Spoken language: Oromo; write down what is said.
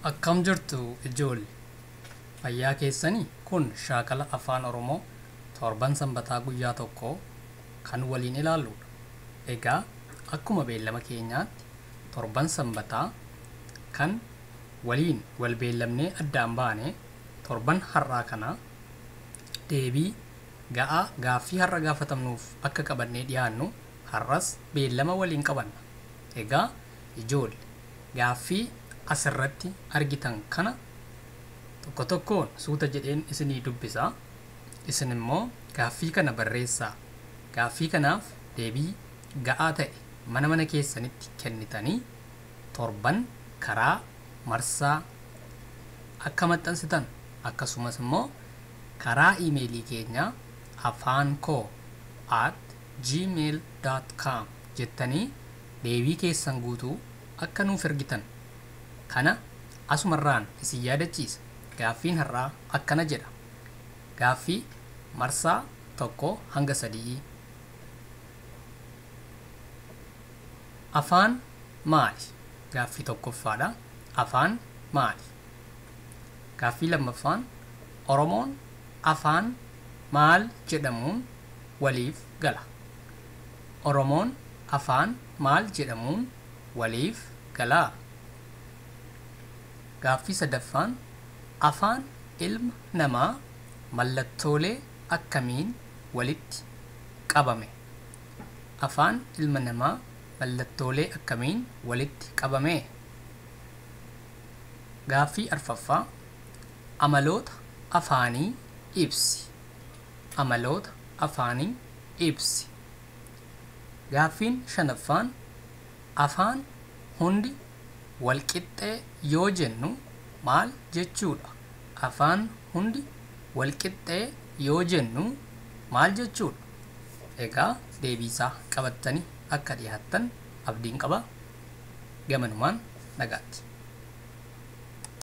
Akkam jirtu ijoolle? Fayyaa keessanii? Kun shaakala Afaan Oromoo torban Sanbataa guyyaa tokkoo kan waliin ilaalludha. Egaa akkuma beellama keenyaatti torban Sanbataa kan waliin wal beellamnee addaan baane, torban har'aa kana deebii ga'aa gaaffii har'a gaafatamnuuf akka qabannee dhiyaannu har'as beellama waliin qabanna. Egaa ijoolle, gaaffii asirratti argitan kana tokko tokkoon suuta jedheen isinii dubbisa. Isin immoo gaaffii kana barreessaa. Gaaffii kanaaf deebii ga'aa ta'e mana mana keessanitti kennitanii torban karaa marsaa akka maxxansitan, akkasumas immoo karaa iimeelii keenyaa afaankoo@gmail.com jettanii deebii keessan guutuu akka nuuf ergitan kana asumarraan isin yaadachiisa. Gaaffiin har'aa akkana jedha. Gaaffii marsaa 1 hanga 3. Afaan maali? Gaaffii tokkoffaadha. Afaan maali? Gaaffii lammaffaan, Oromoon afaan maal jedhamuun waliif gala? Oromoon afaan maal jedhamuun waliif galaa? Gaaffii sadaffaan, afaan ilma namaa mallattoolee akkamiin walitti qabame? Afaan ilma namaa mallattoolee akkamiin walitti qabame? Gaaffii arfaffaa, amaloota afaanii ibsi. Amaloota afaanii ibsi. Gaaffiin shanaffaan, afaan hundi walqixxee yoo jennu maal jechuudha? Afaan hundi walqixxee yoo jennu maal jechuudha? Egaa deebiisaa qabattanii akka dhiyaattan abdiin qaba. Gamanumaan nagaatti.